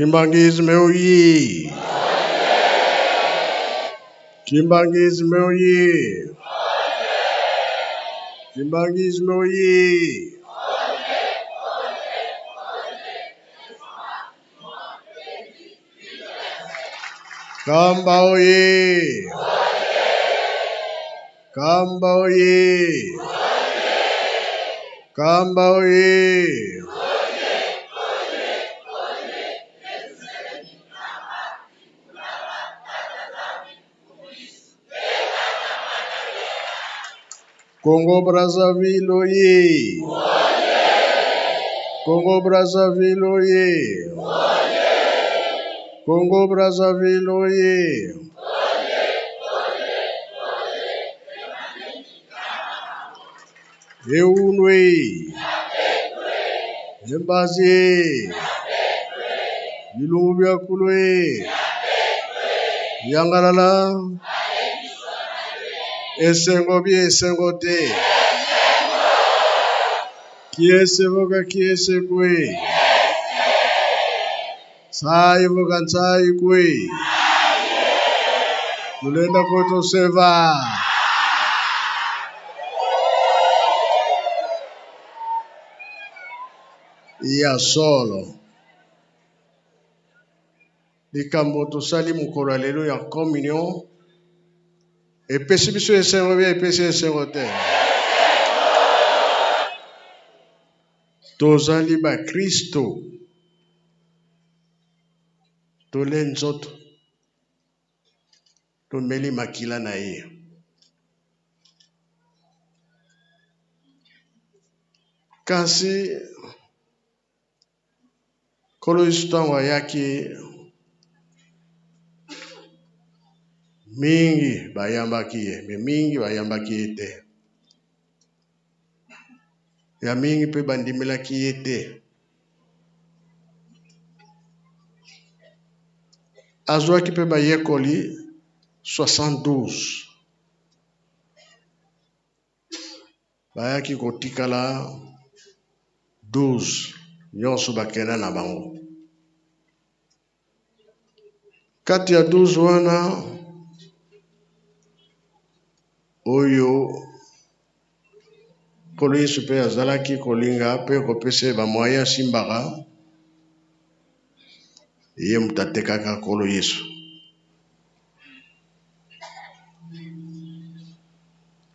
Kimbanguisme oye! Kimbanguisme oye! Kimbanguisme oye! Kamba oye! Kamba oye! Kamba oye! Congo Brazzaville oye! Congo Brazzaville oye! Congo Brazzaville oye! Eunwe! Embazi! Bilungu bya kulwe! Yangalala! Esengo bi esengo te! Kiese voka kiese kwe! Tsai voka ntsai kwe! Tulenda kwetu seva! Ya solo likambo tosali mokolo ya lelo ya communion epesi biso esengo bia epesi esengo te. Tozali bakristo, tole nzoto, tomeli makila na ye. Kasi Nkolo Yesu ntango ayaki, mingi bayambaki ye, me mingi bayambaki ye te. Ya mingi mpe bandimelaki ye te. Azwaki mpe bayekoli 72 bayaki kotikala 12 nyonso bakenda na bango. Kati ya 12 wana oyo Nkolo Yesu mpe azalaki kolinga mpe kopesa ye bamoyen asimbaka, ye moto atekaka Nkolo Yesu.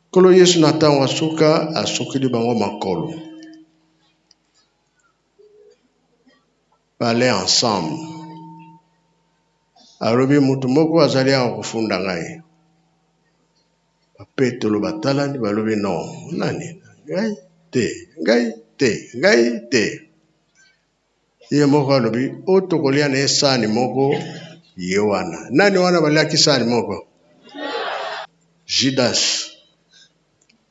Nkolo Yesu na ntango ya suka asukeli bango makolo. Parler ensemble. Alobi moto moko azali awa kofunda ngai. Bapetolo batalani balobi non, nani? Ngai te, ngai te, ngai te. Ye moko alobi oyo tokolia na ye sani moko ye wana. Nani wana baliaki sani moko? Judas.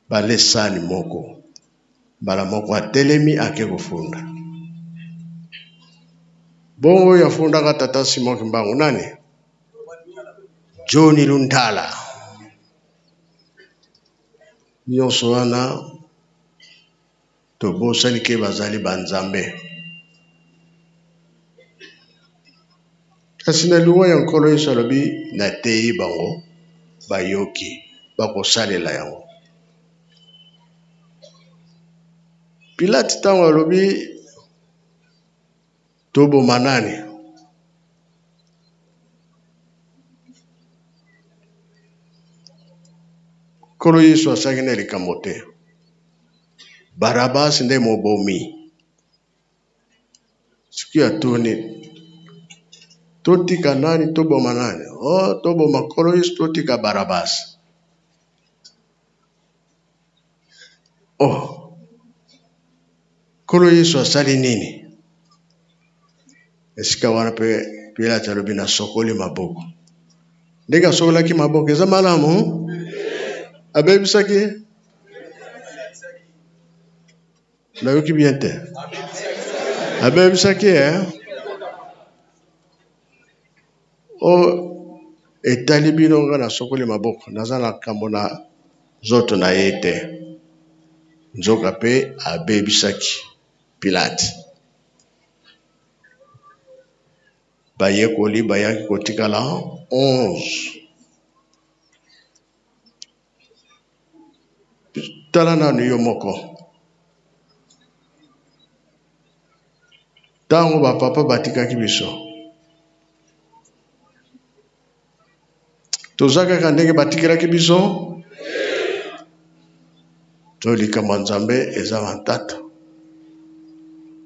Bale sani moko. Mbala moko atelemi ake kofunda. Bongo oyo afundaka tata Simon Kimbangu nani? Johnny Lundala. Nyonso wana tobosani ke bazali ba Nzambe. Kasi na liwa ya Nkolo Yesu alobi nateyi bango bayoki bakosalela yango. Pilate ntango alobi toboma nani? Nkolo Yesu asalaki na likambo te. Barabas nde mobomi. Sikoyo atuni totika nani toboma nani? Oh, toboma Nkolo Yesu totika Barabas. Oh, Nkolo Yesu asali nini? Esika wana mpe Pilate alobi nasokoli maboko. Ndenge asokolaki maboko eza malamu? Abebisaki? Nayoki bien te. Abebisaki eh? O etali bino nga nasokoli maboko, naza na likambo na nzoto na ye te. Nzoka mpe abebisaki Pilate. Bayekoli bayaki kotikala 11. Tala nanu yo moko. Ntango bapapa batikaki biso, toza kaka ndenge batikelaki biso? To likambo ya Nzambe eza matata.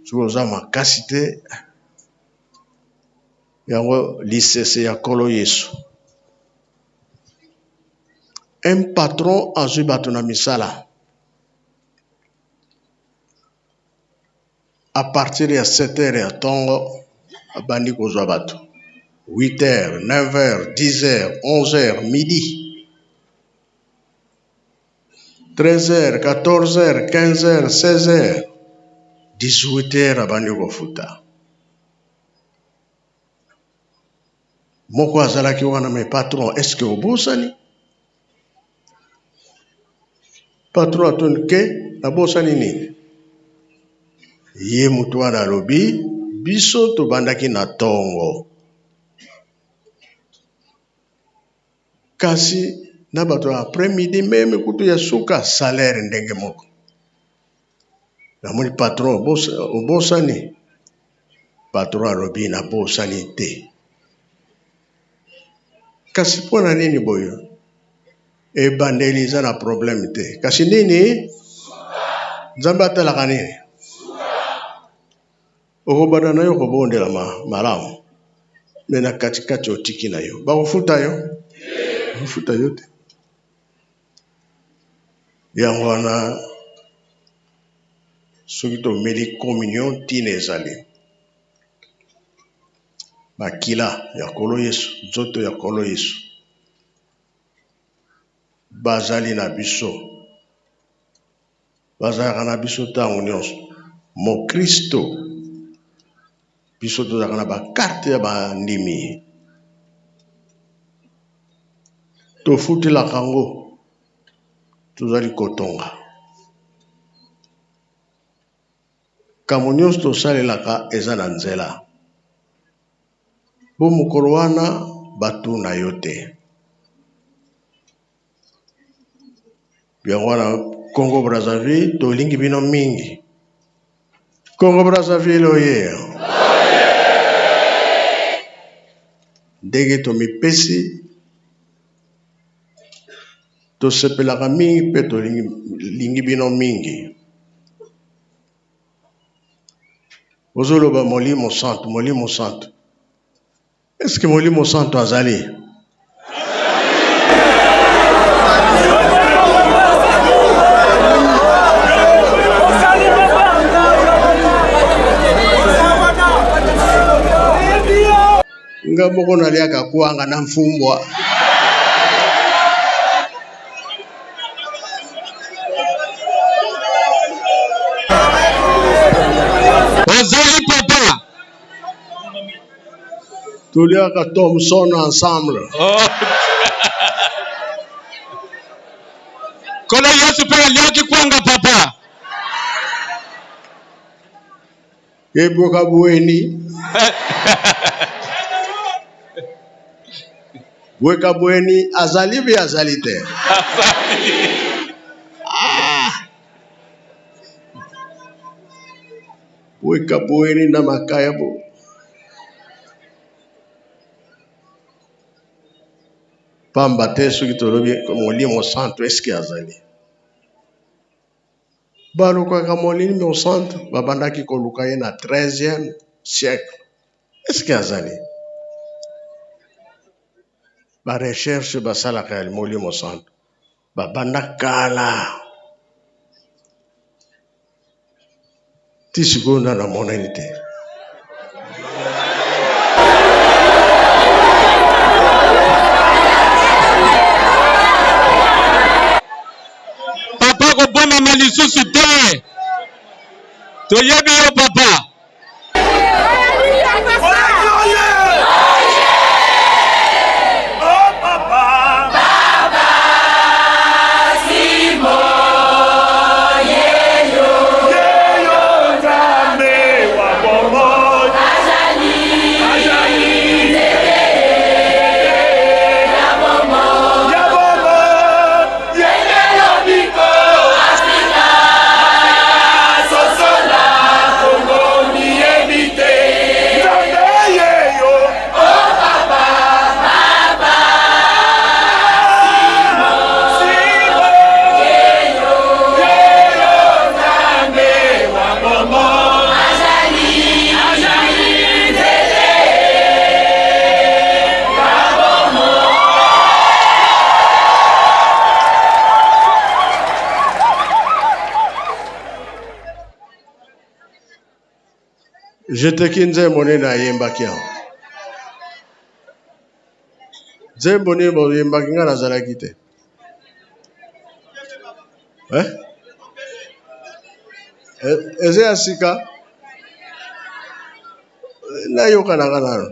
Soki oza makasi te, yango lisese ya Nkolo Yesu. Un patron azwi bato na misala. À partir ya 7 heures ya ntongo abandi kozwa bato. 8 heures, 9 heures, 10 heures, 11 heures, midi. 13 heures, 14 heures, 15 heures, 16 heures, 18 heures abandi kofuta. Moko azalaki wana, mais patron, est-ce que obosani? Patron atuni ke nabosani nini? Ye moto wana alobi, biso tobandaki na tongo. Kasi na bato ya après midi meme kutu ya suka salaire ndenge moko. Namoni patron obosani? Patron alobi nabosani te. Kasi mpo na nini boyo? Ebandeli eza na problème te. Kasi nini? Nzambe atalaka nini? Okobanda na yo kobondela malamu, me na katikati otiki na yo. Bakofuta yo? Bakofuta yo te. Yango wana soki tomeli communion ntina ezali makila ya Nkolo Yesu, nzoto ya Nkolo Yesu bazali na biso, bazalaka na biso ntango nyonso. Mokristo, biso tozalaka na bakarte ya bandimi, tofutelaka yango, tozali kotonga kambo nyonso tosalelaka eza na nzela. Bo mokolo wana batuna yo te. Yango wana Congo Brazzaville tolingi bino mingi. Congo Brazzaville oye. Ndenge tomipesi tosepelaka mingi mpe tolingi bino mingi. Ozoloba Molimo Santu, Molimo Santu. Est-ce que Molimo Santu azali? Nga moko naliaka kwanga na mfumbwa. Ozali papa. Toliaka Thomson ensemble. Oh. Nkolo Yesu mpe aliaki kwanga papa. Eboka bweni. Bweka bweni azali be azali te. Ah! Bweka bweni na makayabo. Pamba te soki tolobi Molimo Santu eske azali? Balukaka Molimo Santu, babandaki koluka ye na 13e siècle. Eske azali? Ba recherche basalaka ya Molimo Santu babanda kala. Ti sikoyo nanu namonani te. Papa kobomama lisusu te. Toyebi yo papa. Jeteki nzembo nini ayembaki awa? Nzembo nini boyembaki ngai nazalaki te? Eh? Eh, eza ya sika nayokanaka nano.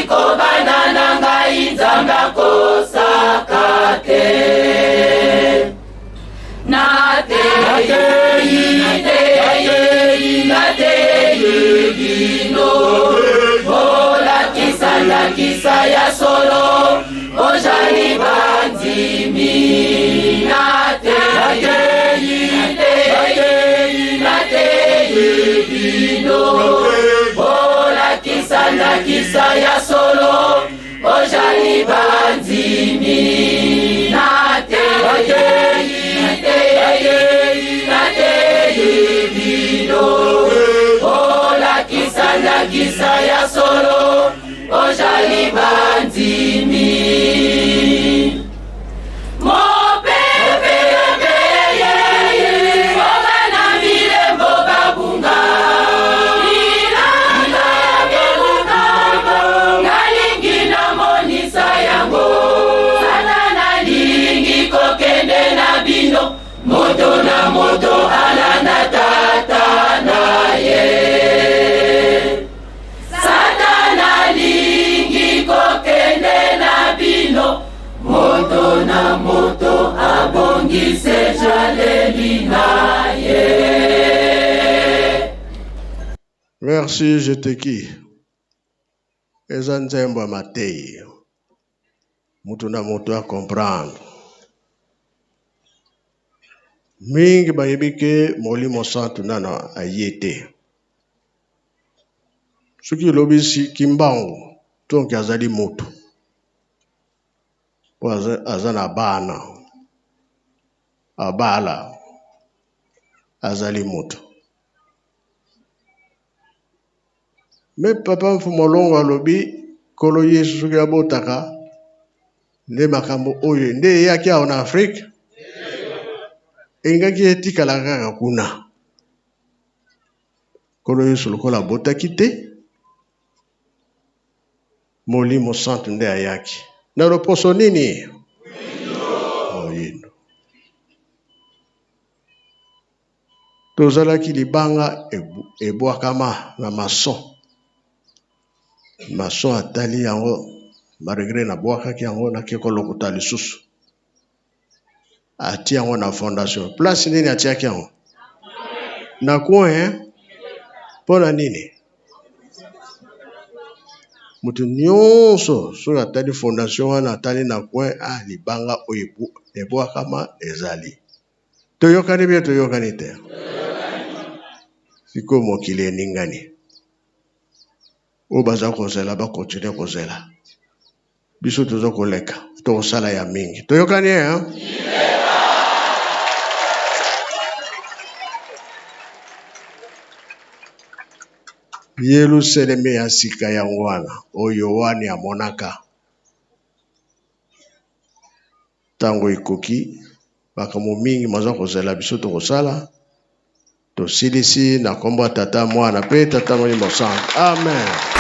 Bana na ngai Nzambe akosaka te. Nateyi, nateyi, nateyi bino, bolakisa ndakisa ya solo, bozali bandimi. Nateyi, nateyi, nateyi bino, bolakisa ndakisa ya solo, bozali bandimi. Nateyi, nateyi, nateyi bino, bolakisa ndakisa ya solo, bozali bandimi. Moto na moto alanda tata na ye. Satana alingi kokende na bino, moto na moto abongise jaleli na ye. Merci Jeteki. Eza nzembo ya mateyi. Mutu na mutu a comprendre. Mingi bayebi ke Molimo Santu nano aye te. Soki elobi si Kimbangu, donc azali mutu. Po aza na bana, abala, azali mutu. Me papa Mfumu Longo alobi Nkolo Yesu soki abotaka nde makambo oyo nde eyaki awa na Afrique elingaki etikala kaka kuna. Nkolo Yesu lokola abotaki te, Molimo Santu nde ayaki na loposo nini? Moyindo. Tozalaki libanga ebwakama na maçon. Maçon atali yango, malgré nabwakaki yango, nake kolokota lisusu. Atie yango na fondation. Place nini atiaki yango? Na coin. Mpona nini? Moto nyonso soki atali fondation wana, atali na coin, ah, libanga oyo ebwakama ezali. Toyokani bien, toyokani te? Sikoyo mokili eningani. Oyo baza kozela, bakontinue kozela. Biso toza koleka, tokosala ya mingi. Toyokani, hein? Yelusaleme ya sika yango wana oyo Yoane amonaka. Ntango ekoki, makambo mingi maza kozela biso tokosala. Tosilisi na kombo ya Tata, Mwana pe Tata Molimo Santu. Amen.